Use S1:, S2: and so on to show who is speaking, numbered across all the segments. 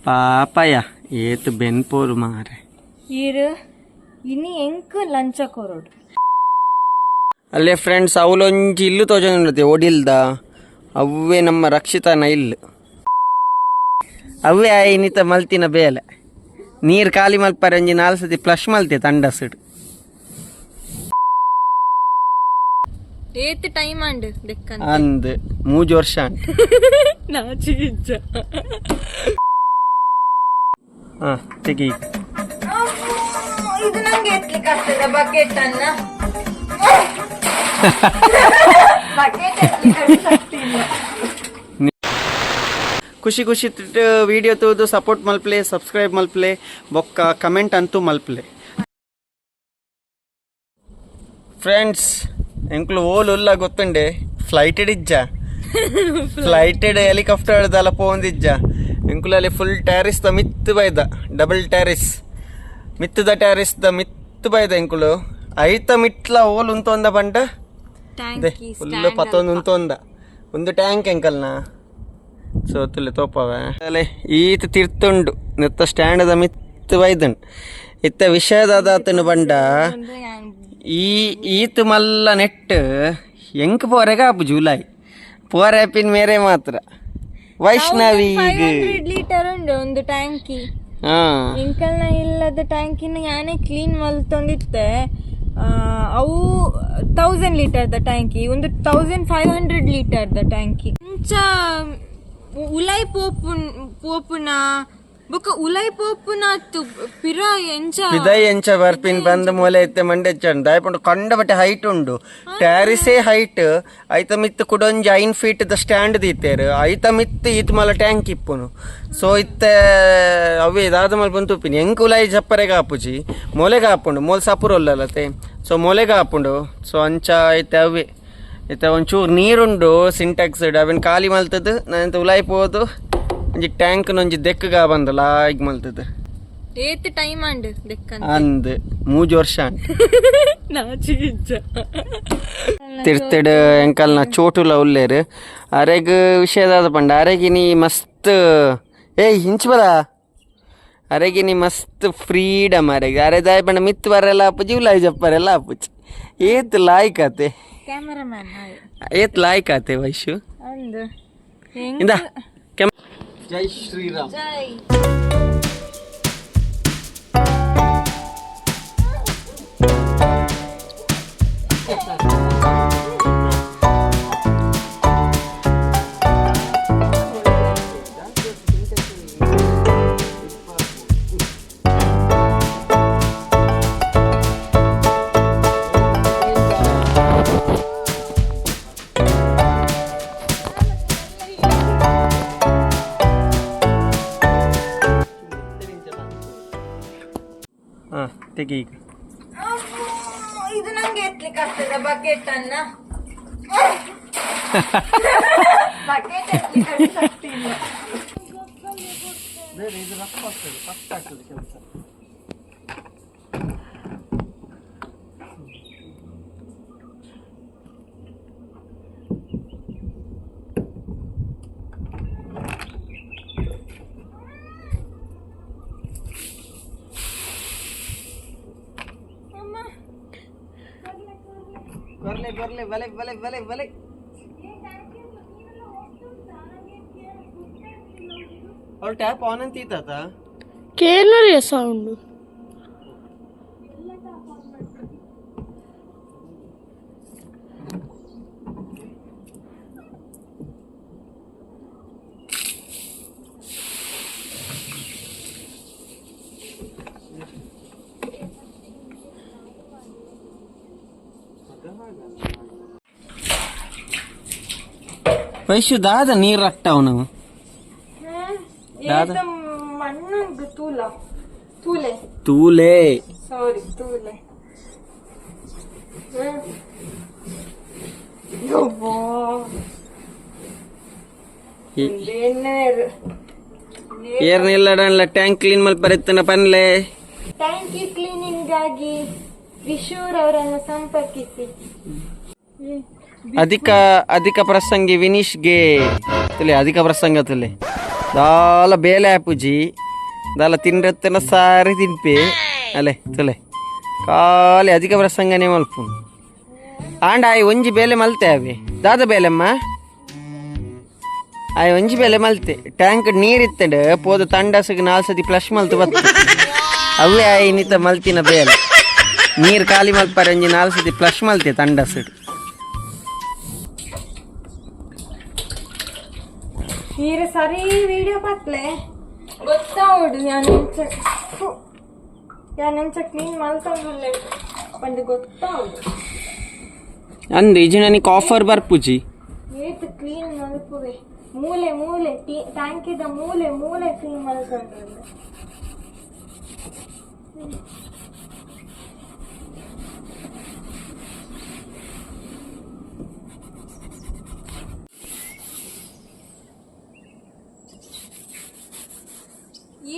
S1: ಪಾಪಯ ಏತ್ ಬೆನ್ಪೋರು ಮಾರೆ.
S2: ಈರ್ ಇನಿ ಎಂಕ್ ಲಂಚ ಕೊರೊಡು.
S1: ಅಲ್ಲೇ ಫ್ರೆಂಡ್ಸ್, ಅವಲೊಂಜಿ ಇಲ್ಲು ತೋಜೊಂದುಂಡತೆ ಒಡಿಲ್ದ. ಅವ್ವೇ ನಮ್ಮ ರಕ್ಷಿತನ ಇಲ್ಲು. ಅವೇ ಆಯ್ನಿತ ಮಲ್ತಿನ ಬೇಲೆ. ನೀರು ಖಾಲಿ ಮಲ್ಪರೆ ಒಂಜಿ ನಾಲ್ ಸತಿ ಫ್ಲಶ್ ಮಲ್ತೆ ತಂಡಸುಡು.
S2: ಏತ್ ಟೈಮ್ ಅಂಡ್ ದೆಕ್ಕನ್.
S1: ಅಂದ್ ಮೂಜಿ ವರ್ಷ ಆಂಡ್.
S2: ನಾಚಿ ಇಜ್ಜ.
S1: ಹಾ, ತೆಗಿ.
S2: ಇದು ನಂಗೆ ಎತ್ಲಿಕ್ಕೆ ಆಗ್ತದ ಬಕೆಟ್ ಅನ್ನ? ಬಕೆಟ್ ಎತ್ಲಿಕ್ಕೆ ಶಕ್ತಿ ಇಲ್ಲ.
S1: ಖುಷಿ ಖುಷಿ ವಿಡಿಯೋ ತೂದು ಸಪೋರ್ಟ್ ಮಲ್ಪ್ಲೆ, ಸಬ್ಸ್ಕ್ರೈಬ್ ಮಲ್ಪ್ಲೆ, ಬೊಕ್ಕ ಕಮೆಂಟ್ ಅಂತೂ ಮಲ್ಪ್ಲೆ. ಫ್ರೆಂಡ್ಸ್, ಎಂಕ್ಲು ಓಲ್ ಉಲ್ಲ ಗೊತ್ತುಂಡೆ? ಫ್ಲೈಟೆಡ್ ಇಜ್ಜ, ಫ್ಲೈಟೆಡ್ ಹೆಲಿಕಾಪ್ಟರ್ ದಲ ಪೋಂದಿಜ್ಜ. ಎಂಕುಲಲ್ಲಿ ಫುಲ್ ಟ್ಯಾರಿಸ್ the ಮಿತ್ತು ಬೈದ, ಡಬಲ್ ಟ್ಯಾರಿಸ್ ಮಿತ್ತದ ಟ್ಯಾರಿಸ್ the ಮಿತ್ತು ಬೈದ ಎಂಕುಲು. ಐತ ಮಿಟ್ಲ ಓಲ್ ಉಂತೊಂದ ಪಂಡ ಫುಲ್ ಪತ್ತೊಂದು ಉಂತೊಂದ ಒಂದು ಟ್ಯಾಂಕ್ ಎಂಕಲ್ನ. ಸೊ ತುಲೆ ತೋಪವೆ ಅಲೆ, ಈತ ತಿರ್ತುಂಡು ನೆತ್ತ ಸ್ಟ್ಯಾಂಡ್ the ಮಿತ್ತು ಬೈದುಂಡು. ಇತ್ತ ವಿಷಯದಾತನು ಬಂಡ ಈ ಈತ್ ಮಲ್ಲ ನೆಟ್ ಎಂಕ್ ಪೋರೆಗ ಆಪು ಜುಲೈ ಪೋರೆ ಪಿನ್ ಮೇರೆ ಮಾತ್ರ ವೈಷ್ಣವಿಗ್.
S2: ಲೀಟರ್ ಉಂಡು ಒಂದು ಟ್ಯಾಂಕಿ.
S1: ಹಾ.
S2: ಎಂಕಲ್ನ ಇಲ್ಲದ ಟ್ಯಾಂಕಿನ ಯಾನೇ ಕ್ಲೀನ್ ಮಲ್ತೊಂದಿತ್ತೆ. ಅವು 1000 ಲೀಟರ್ the ಟ್ಯಾಂಕಿ, ಒಂದು 1500 ಲೀಟರ್ the ಟ್ಯಾಂಕಿ. ಇಂಚ ಉಲೈ ಪೋಪುನ್ ಪೋಪುನ ಬೊಕ ಉಲೈ ಪೋಪುನ ಪಿರ ಎಂಚ?
S1: ಪಿದೈ ಎಂಚ ಬರ್ಪಿನ್ ಬಂದ್ ಮೂಲೆ ಇತ್ತೆ ಮಂಡೆ ಚಂಡ ದಾಯಪಂಡು ಕಂಡ ಬಟ್ಟೆ ಹೈಟ್ ಉಂಡು. ಟ್ಯಾರಿಸೇ ಹೈಟ್. ಐತ ಮಿತ್ತು ಕುಡೊಂಜಿ 5 feet the stand ದೀತೇರು. ಐತ ಮಿತ್ತು ಈತ್ ಮಲ್ಲ ಟ್ಯಾಂಕ್ ಇಪ್ಪುನು. ಸೊ ಇತ್ತೆ ಅವೇ ದಾದ ಮಲ್ಪೊಂದು ತೂಪಿನಿ. ಎಂಕ್ ಉಲಾಯಿ ಜಪ್ಪರೆಗ್ ಆಪುಜಿ, ಮೊಲೆಗ್ ಆಪುಂಡು. ಮೋಲ್ ಸಪುರೊಲ್ಲತೆ, ಸೊ ಮೊಲೆಗ್ ಆಪುಂಡು. ಸೊ ಅಂಚ ಇತ್ತೆ ಅವೇ ಇತ್ತೆ ಒಂಚೂರು ನೀರುಂಡು ಸಿಂಟ್ಯಾಕ್ಸ್, ಅವೆನ್ ಖಾಲಿ ಮಲ್ತದ್ದು ನಾನೆಂತ ಉಲಾಯಿ ಪೋದು ಒಂಜಿ ಟ್ಯಾಂಕ್ ನೊಂಜಿ ದೆಕ್ಕಗ ಬಂದು ಲಾಯ್ಗ್ ಮಲ್ತದ್ದು.
S2: ಏತ್ ಟೈಮ್ ಅಂಡ್ ದೆಕ್ಕನ್.
S1: ಅಂದ್ ಮೂಜಿ ವರ್ಷ ಆಂಡ್.
S2: ನಾಚಿ ಇಜ್ಜ.
S1: ತಿರ್ತಡ್ ಎಂಕಲ್ನ ಚೋಟುಲ ಉಲ್ಲೇರು. ಅರೆಗ್ ವಿಷಯದಾದ ಪಂಡ ಅರೆಗಿನಿ ಮಸ್ತ್, ಏಯ್ ಇಂಚ್ ಬರ, ಅರೆಗಿನಿ ಮಸ್ತ್ ಫ್ರೀಡಮ್ ಅರೆಗ್. ಅರೆ ದಾಯ ಪಂಡ ಮಿತ್ ಬರೆಲ್ಲ ಆಪುಜಿ, ಉಲಾಯಿ ಜಪ್ಪರೆಲ್ಲ ಆಪುಜಿ. ಏತ್ ಲಾಯ್ಕ್ ಆತೆ.
S2: ಕ್ಯಾಮರಾಮ್ಯಾನ್.
S1: ಏತ್ ಲಾಯ್ಕ್ ಆತೆ ವೈಶು.
S2: ಅಂದ್.
S1: ಇಂದ ಜೈ ಶ್ರೀರಾಮ್.
S2: ಜೈ.
S1: ಹಾ, ತೆಗಿ ಈಗ.
S2: ಇದು ನಂಗೆ ಎತ್ಲಿಕ್ಕೆ ಆಗ್ತದ ಬಕೆಟ್ ಅನ್ನ? ಬಕೆಟ್ ಎತ್ಲಿಕ್ಕೆ ಶಕ್ತಿ ಇಲ್ಲ.
S1: ಇದು ರಫ್ ಆಗ್ತದೆ, ಫಸ್ಟ್ ಆಗ್ತದೆ ಕೆಲಸ. ಬರ್ಲೆ ಬರ್ಲೆ, ಬಲೆ ಬಲೆ ಬಲೆ ಬಲೆ. ಅವ್ರು ಟ್ಯಾಪ್ ಆನ್ ಅಂತ ಈತಾತ.
S3: ಕೇಳರಿಯ ಸೌಂಡ್.
S1: ವೈಶು, ದಾದ ನೀರು ರಕ್ತಾವ್ ನಾವು ದಾದ?
S2: ಏತ ಮಣ್ಣುಂದು ತೂಲ ತೂಲೆ.
S1: ತೂಲೆ.
S2: ಸಾರಿ, ತೂಲೆ.
S1: ಏರ್ನಿಲ್ಲಡನ್ಲ ಟ್ಯಾಂಕ್ ಕ್ಲೀನ್ ಮಲ್ಪರೆತ್ತನ ಪನ್ಲೆ.
S2: ಟ್ಯಾಂಕಿ ಕ್ಲೀನಿಂಗ್ ಆಗಿ ವಿಶೂರ್ ಅವರನ್ನು ಸಂಪರ್ಕಿಸಿ.
S1: ಅಧಿಕ ಅಧಿಕ ಪ್ರಸಂಗಿ ವಿನೀಶ್ಗೆ ತುಲೆ, ಅಧಿಕ ಪ್ರಸಂಗ ತುಲೆ. ದಾಲ ಬೇಲೆ ಆಪುಜಿ ದಾಲ ತಿಂಡ್ರತ್ತನ ಸಾರಿ ತಿನ್ಪೆ ಅಲೆ ತುಲೆ ಖಾಲಿ ಅಧಿಕ ಪ್ರಸಂಗನೇ ಮಲ್ಪು ಆಂಡ ಆಯ್ ಒಂಜಿ ಬೇಲೆ ಮಲ್ತೆ ಅವೆ ದಾದ ಬೇಲೆಮ್ಮ ಆಯ್ ಒಂಜಿ ಬೇಲೆ ಮಲ್ತೆ ಟ್ಯಾಂಕ್ ನೀರ್ ಇತ್ತಂಡ ಪೋದು ತಂಡಸಗ್ ನಾಲ್ ಸತಿ ಫ್ಲಶ್ ಮಲ್ತು ಬತ್ತು ಅವೇ ಆಯ್ ನಿತ ಮಲ್ತಿನ ಬೇಲೆ ನೀರ್ ಖಾಲಿ ಮಲ್ಪಾರೆ ಒಂಜಿ ನಾಲ್ ಸತಿ ಫ್ಲಶ್ ಮಲ್ತೆ ತಂಡಸಡ್.
S2: ನೀರು ಸರಿ ವಿಡಿಯೋ ಪತ್ಲೆ ಗೊತ್ತಾವಡು ಯಾನೆಂಚ ಯಾನೆಂಚ ಕ್ಲೀನ್ ಮಲ್ತೊಂದುಲ್ಲೆ ಪಂದ್ ಗೊತ್ತಾವಡು.
S1: ಅಂದು ಇಜಿ ನನಗೆ ಆಫರ್ ಬರ್ಪುಜಿ.
S2: ಏತ್ ಕ್ಲೀನ್ ಮಲ್ಪುವೆ ಮೂಲೆ ಮೂಲೆ ಟ್ಯಾಂಕಿದ ಮೂಲೆ ಮೂಲೆ ಕ್ಲೀನ್ ಮಲ್ತೊಂದುಲ್ಲೆ.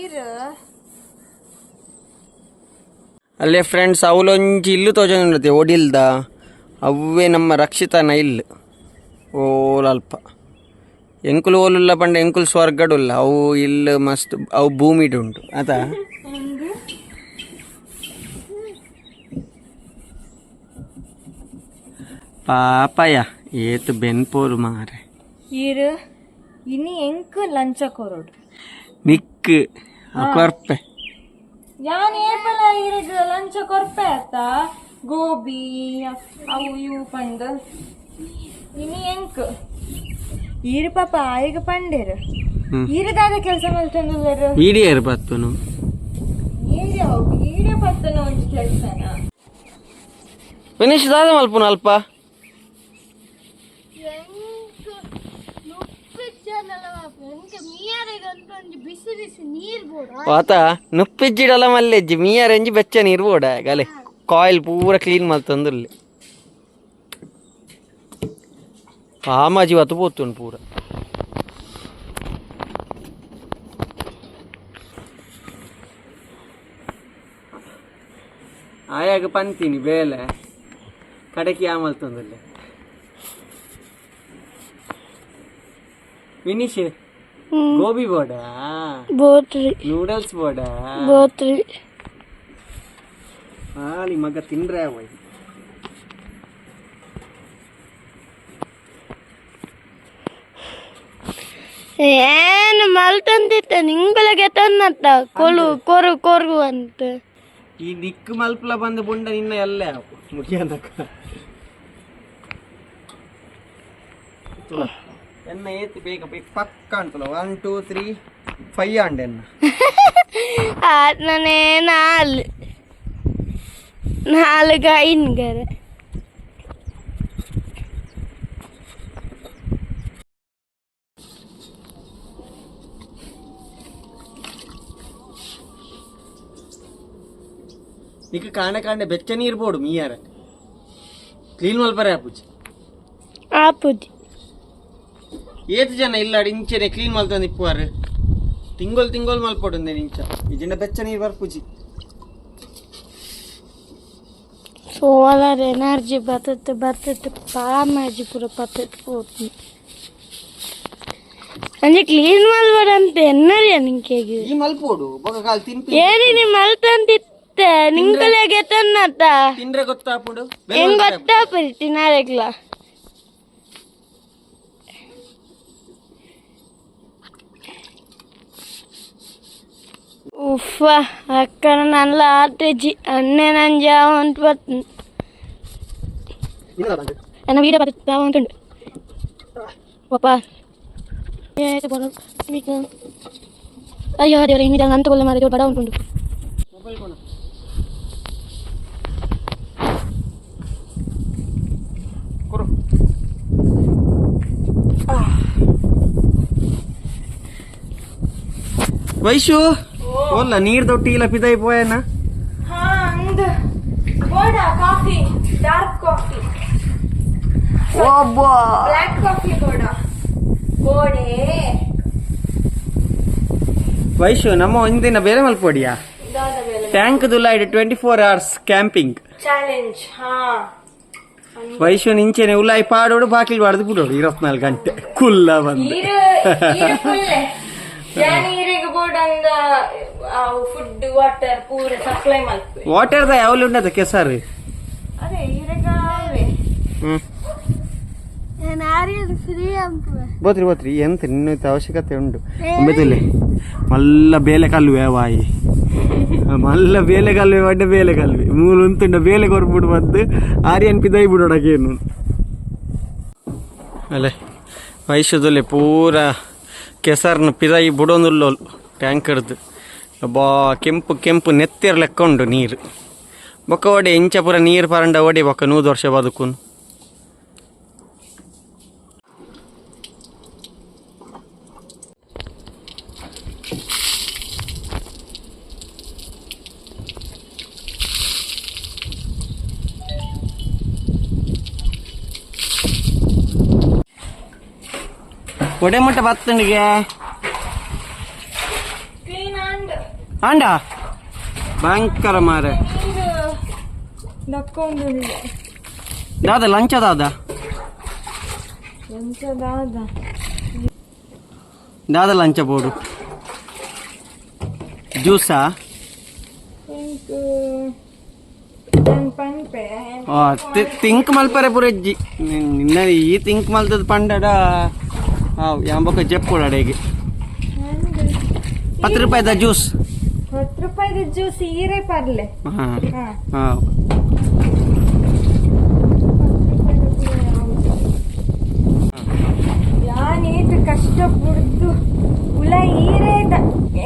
S2: ಈರ್
S1: ಅಲ್ಲೇ ಫ್ರೆಂಡ್ಸ್ ಅವಲೊಂಜಿ ಇಲ್ಲು ತೋಜೊಂದುಂಡತೆ ಒಡಿಲ್ದ ಅವ್ವೇ ನಮ್ಮ ರಕ್ಷಿತನ ಇಲ್ಲು ಓಲ್ ಅಲ್ಪ ಎಂಕುಲು ಓಲುಲ್ಲ ಪಂಡ ಎಂಕುಲು ಸ್ವರ್ಗಡುಲ್ಲ ಅವು ಇಲ್ಲು ಮಸ್ತ್ ಅವು ಭೂಮಿಡ್ ಉಂಟು ಆತ. ಪಾಪಯ ಏತ್ ಬೆನ್ಪೋರು ಮಾರೆ.
S2: ಈರ್ ಇನಿ ಎಂಕ್ ಲಂಚ ಕೊರೊಡು.
S1: ನಿಕ್ ಕೊರ್ಪೆ.
S2: ಯಾನ್ ಏಪಲ ಈರೆಗ್ ಲಂಚ ಕೊರ್ಪೆ ಅತ್ತ ಗೋಬಿ ಅವು ಇವು ಪಂದ್ ಇನಿ ಎಂಕ್ ಈರ್ ಪಾಪ ಆಯಗ ಪಂಡೇರು. ಈರದಾದ ಕೆಲಸ ಮಲ್ತೊಂದುಲ್ಲೆರ್.
S1: ಈಡಿಯರ್ ಬತ್ತುನು.
S2: ಈಡೆ ಈಡೆ ಪತ್ತನ ಒಂಜಿ ಕೆಲಸನ.
S1: ಫಿನಿಶ್ ದಾದ ಮಲ್ಪುನು ಅಲ್ಪ.
S3: ಬಿಸಿ ಬಿಸಿ ನೀರು ಬೋಡ.
S1: ವಾತ ನುಪ್ಪಿಜ್ಜಿಡಲ ಮಲ್ಲೆಜ್ಜಿ ಮೀಯರೆಂಜಿ ಬೆಚ್ಚ ನೀರು ಬೋಡ ಗಲೆ ಕಾಯಿಲ್ ಪೂರ ಕ್ಲೀನ್ ಮಲ್ತೊಂದುಲ್ಲೆ ಆಮಾಜಿ ವತು ಪೋತುಂಡು ಪೂರ. ಆಯಾಗ ಪಂತೀನಿ ಬೇಲೆ ಕಡೆಗೆ ಆ ಮಲ್ತೊಂದುಲ್ಲೆ ಫಿನಿಶ್ ಗೋಬಿ ಬೋಡ.
S3: ಬೋತ್ರಿ.
S1: ನೂಡಲ್ಸ್ ಬೋಡ.
S3: ಬೋತ್ರಿ.
S1: ಆಲಿ ಮಗ ತಿಂಡ್ರೆ ಅವ.
S3: ಏನು ಮಲ್ತಂದಿತ್ತ ನಿಂಗಳಿಗೆ ತನ್ನತ್ತ ಕೊಲು ಕೊರು ಕೊರು ಅಂತ.
S1: ಈ ದಿಕ್ಕು ಮಲ್ಪಲ ಬಂದು ಬುಂಡ ನಿನ್ನ ಎಲ್ಲ ಮುಗಿಯನಕ ಎನ್ನ ಏತ್ ಬೇಗ ಬೇಗ ಪಕ್ಕ ಅಂತಲ್ಲ 1 2 3 5 ಅಂಡ್ ಎನ್ನ.
S3: ಆತ್ಮನೇ ನಾಲ್ ನಾಲ್ಕು ಐನ್ಗರೆ.
S1: ನಿಕ್ಕ ಕಾಂಡೆ ಕಾಂಡೆ ಬೆಚ್ಚ ನೀರು ಬೋಡು ಮೀಯಾರ ಕ್ಲೀನ್ ಮಲ್ಪರೆ ಆಪುಜಿ.
S3: ಆಪುಜಿ.
S1: ಏತ್ ಜನ ಇಲ್ಲ ಇಂಚೆನೆ ಕ್ಲೀನ್ ಮಲ್ತೊಂದು ಇಪ್ಪುವಾರು ತಿಂಗೊಲ್ ತಿಂಗೊಲ್ ಮಲ್ಪೊಡುಂದೆ ಇಂಚ ಇಜಿಂಡ ಬೆಚ್ಚ ನೀರು ಬರ್ಪುಜಿ.
S3: ಸೋಲಾರ್ ಎನರ್ಜಿ ಬರ್ತೈತೆ ಬರ್ತೈತೆ ಪಾಮಾಜಿ ಪೂರ ಬರ್ತೈತೆ ಪೋತು ಅಂಚೆ ಕ್ಲೀನ್ ಮಲ್ಬಡಂತ ಎನ್ನರಿಯ ನಿಂಕೆಗೆ.
S1: ಈ ಮಲ್ಪೋಡು ಬೊಕ ಕಾಲ್ ತಿನ್ಪಿ.
S3: ಏನಿ ನೀ ಮಲ್ತಂತಿತ್ತೆ ನಿಂಕಲೆಗೆ ತನ್ನತ್ತ.
S1: ತಿಂದ್ರೆ ಗೊತ್ತಾಪುಡು.
S3: ಹೆಂಗ್ ಗೊತ್ತಾಪುರಿ ತಿನ್ನಾರೆಗ್ಲ. ಉಫ್ಫ ಅಕ್ಕನ ನಲ್ಲ ಆತೇಜಿ ಅಣ್ಣೆ ನನ್ ಜಾವ ಅಂತ ಬರ್ತದೆ ನನ್ನ ವೀಡಿಯೋ ಬರ್ತದೆ ಅಂತುಂಡು ಪಪ್ಪ. ಅಯ್ಯೋ ದೇವರೇ ಹಿಂಗಿದೆ ಅಂತ ಕೊಲ್ಲ ಮಾರೆ ಬಡ ಉಂಟು.
S1: ವೈಶು ಓಲ್ಲ ನೀರ್ ದೊಟ್ಟಿ ಇಲ್ಲ ಪಿದೈ ಪೋಯನ.
S2: ಹಾ ಅಂದ್ ಬೋಡ coffee dark coffee black coffee ಬೋಡ ಬೋಡೆ.
S1: Vaishu ನಮ್ಮ ಒಂದಿನ ಬೇರೆ ಮಲ್ಪೊಡಿಯಾ
S2: ದಾದ ಬೇಲೆ
S1: ಟ್ಯಾಂಕ್ ದುಲಾಯ್ಡ್ 24 hours camping
S2: challenge. ಹಾ
S1: ವೈಶು ನಿಂಚೆನೆ ಉಲಾಯ್ ಪಾಡೋಡು ಬಾಕಿಲ್ ಬಾಡ್ದು ಬಿಡೋಡು 24 ಗಂಟೆ ಕುಲ್ಲ ಬಂದು.
S2: ಈರು ಈರು ಫುಲ್ಲೆ. ಯಾನ್ ಈರೆಗ್ ಬೋಡಂದ ಫುಡ್ ವಾಟರ್ ಪೂರ ಸಪ್ಲೈ ಮಲ್ಪೆ.
S1: ವಾಟರ್ ದ ಯಾವಲು ಉಂಡದ ಕೆಸರು.
S2: ಅದೇ ಈರೆಗ ಅವೇ.
S3: ನಾನು ಆರ್ಯನ್ ಫ್ರೀ ಅಂಪುವೆ.
S1: ಬೋತ್ರಿ ಬೋತ್ರಿ ಎಂತ ನಿನ್ನ ಅವಶ್ಯಕತೆ ಉಂಡು ಒಂಬೆತುಲೆ ಮಲ್ಲ ಬೇಲೆ ಕಲ್ವೆ ವಾಯಿ ಮಲ್ಲ ಬೇಲೆ ಕಲ್ವೆ ವಡ್ಡ ಬೇಲೆ ಕಲ್ವೆ ಮೂಲು ಉಂತುಂಡ ಬೇಲೆ ಕೊರ್ಬಿಡು ಬಂದು ಆರ್ಯನ್ ಪಿದೈ ಬಿಡೋಡಕೇನು ಅಲ್ಲೇ ವೈಶ್ಯದಲ್ಲಿ ಪೂರ ಕೆಸರ್ನ ಪಿದೈ ಬುಡೊಂದುಲ್ಲೋಲು ಟ್ಯಾಂಕರ್ದು ಬಾ ಕೆಂಪು ಕೆಂಪು ನೆತ್ತಿರ್ ಲೆಕ್ಕ ಉಂಡು ನೀರು ಬೊಕ್ಕ ಒಡೆ ಇಂಚ ಪೂರ ನೀರು ಪರಂಡ ಒಡೆ ಬೊಕ್ಕ 100 ವರ್ಷ ಬದುಕುನು. ಒಡೆ ಮಟ್ಟ ಬತ್ತಂಡಿಗೆ
S2: ಕ್ಲೀನ್ ಅಂಡ್
S1: ಆಂಡ ಭಯಂಕರ ಮಾರೆ
S2: ನೀರು ದಕ್ಕೊಂದು
S1: ದಾದ ಲಂಚ ದಾದ
S2: ಲಂಚ ದಾದ
S1: ದಾದ ಲಂಚ ಬೋಡು ಜ್ಯೂಸಾ
S2: ಇಂಕ್ ನಾನು ಪನ್ಪೆ.
S1: ತಿಂಕ್ ಮಲ್ಪರೆ ಪುರೆಜ್ಜಿ ನಿನ್ನ ಈ ತಿಂಕ್ ಮಲ್ತದ ಪಂಡಡ ಯಾಂಬೊಕ ಜೆಪ್ಪುಡ ಅಡೆಗೆ 10 ರೂಪಾಯಿದ ಜ್ಯೂಸ್.
S2: 10 ರೂಪಾಯಿದ ಜ್ಯೂಸ್ ಈರೇ ಪರ್ಲೆ.
S1: ಹಾ
S2: ಹಾ.
S1: ಹಾ.
S2: ಯಾನೇತು ಕಷ್ಟ ಪುಡ್ದು ಉಲ ಈರೇ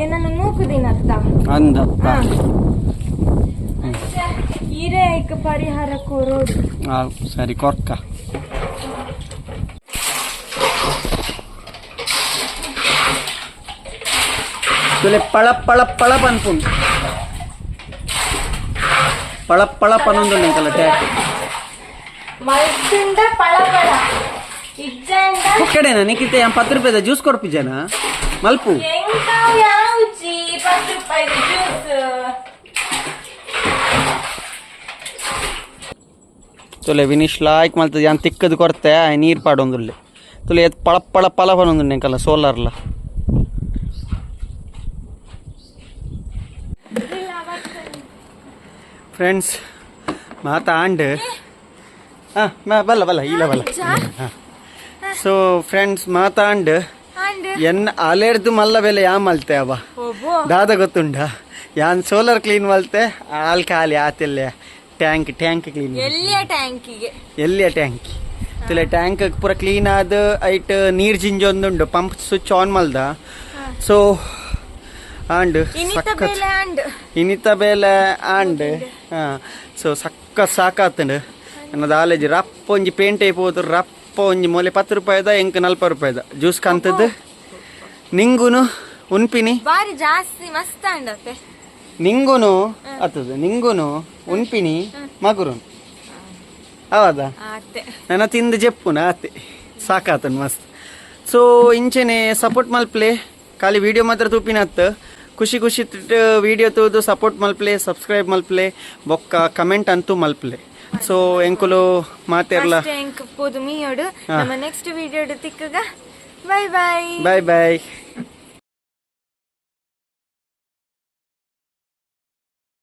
S2: ಏನನ್ನು ನೂಕುದಿನತ್ತ
S1: ಅಂದತ್ತ.
S2: ಈರೇ ಐಕ್ ಪರಿಹಾರ ಕೊರೋಡು.
S1: ಸರಿ ಕೊರ್ಕ ತುಲೆ ಪಳ ಪಳ ಪಳ ಪನ್ಪುಂಡು ಪಳ ಪಳ ಪನೊಂದು ನಿಂಕಲ್ಲ ಟ್ಯಾಕ್
S2: ಮಲ್ತುಂಡ ಪಳ ಪಳ ಇಜ್ಜಂಡ.
S1: ಒಕ್ಕಡೆನ ನಿಕ್ಕಿತ 10 ರೂಪಾಯಿದ ಜ್ಯೂಸ್ ಕೊರ್ಪಿಜನ ಮಲ್ಪು.
S2: ಎಂಕಾವ್ ಯಾವುಜಿ 10 ರೂಪಾಯಿದ ಜ್ಯೂಸ್.
S1: ತುಲೆ ವಿನಿಶ್ ಲಾಯ್ಕ್ ಮಲ್ತದ ಯಾನ್ ತಿಕ್ಕದು ಕೊರ್ತೆ ನೀರು ಪಾಡೊಂದುಲ್ಲೆ ತುಲೆ ಎತ್ ಪಳ ಪಳ ಪಳ ಪನೊಂದು ನಿಂಕಲ್ಲ ಸೋಲಾರ್ಲ. ಫ್ರೆಂಡ್ಸ್ ಮಾತಾ ಆಂಡ್ ಹಾಂ ಬಲ್ಲ ಬಲ್ಲ ಇಲ್ಲ ಬಲ್ಲ. ಸೊ ಫ್ರೆಂಡ್ಸ್ ಮಾತಾಂಡ್
S2: ಅಂಡ್
S1: ಎನ್ ಅಲೆರ್ದು ಮಲ್ಲ ಬೆಲೆ ಯಾ ಮಲ್ತೆ ಅವ ದಾದ ಗೊತ್ತುಂಡ ಯಾನ್ ಸೋಲಾರ್ ಕ್ಲೀನ್ ಮಲ್ತೆ ಆಲ್ ಖಾಲಿ ಆತಿಲ್ಲ tank tank clean
S2: ಎಲ್ಲಿಯ ಟ್ಯಾಂಕಿಗೆ
S1: ಎಲ್ಲಿಯ ಟ್ಯಾಂಕ್ ತುಲೆ ಟ್ಯಾಂಕ್ ಪೂರ ಕ್ಲೀನ್ ಆದ ಐಟ್ ನೀರ್ ಜಿಂಜೊಂದುಂಡು pump switch on ಮಲ್ದ. ಸೊ ಆಂಡ್
S2: ಇನ್ನಿತ
S1: ಸಖತ್
S2: ಬೇಲೆ ಅಂಡ್
S1: ಇನ್ನಿತ ಬೇಲೆ ಆಂಡ್ ಸೊ ಸಕ್ಕ ಸಾಕಾತಂಡು ನನ್ನ ದಾಲೇಜಿ ರಪ್ಪ ಒಂಜಿ ಪೇಂಟ್ ಪೋದು ರಪ್ಪ ಒಂಜಿ ಮೊಲೆ 10 ರೂಪಾಯಿದ ಎಂಕ್ 40 ರೂಪಾಯಿದ ಜ್ಯೂಸ್ ಕಾಂತದ್ದು ನಿಂಗುನು ಉನ್ಪಿನಿ
S2: ಬಾರಿ ಜಾಸ್ತಿ ಮಸ್ತ್ ಅಂಡತೆ.
S1: ನಿಂಗುನು ಅತ್ತದ ನಿಂಗುನು ಉನ್ಪಿನಿ ಮಗುರುನು ಹೌದಾ
S2: ಆತೆ
S1: ನನ್ನ ತಿಂದು ಜೆಪ್ಪುನ ಆತೆ ಸಾಕಾತನ್ ಮಸ್ತ್. ಸೊ ಇಂಚೆನೆ ಸಪೋರ್ಟ್ ಮಲ್ಪ್ಲೆ ಖಾಲಿ ವಿಡಿಯೋ ಮಾತ್ರ ತೂಪಿನತ್ ಖುಷಿ ಖುಷಿ ವಿಡಿಯೋ ತೂದು ಸಪೋರ್ಟ್ ಮಲ್ಪ್ಲೆ ಸಬ್ಸ್ಕ್ರೈಬ್ ಮಲ್ಪ್ಲೆ ಬೊಕ್ಕ ಕಮೆಂಟ್ ಅಂತೂ ಮಲ್ಪ್ಲೆ. ಸೊ ಎಂಕುಲು ಮಾತೆರ್ಲ
S2: ಅಷ್ಟೇ ಎಂಕ್ ಪೋದು ಮೀಯೋಡು ನಮ್ಮ ನೆಕ್ಸ್ಟ್ ವಿಡಿಯೋ ತಿಕ್ಕಗ. Bye bye
S1: bye boy.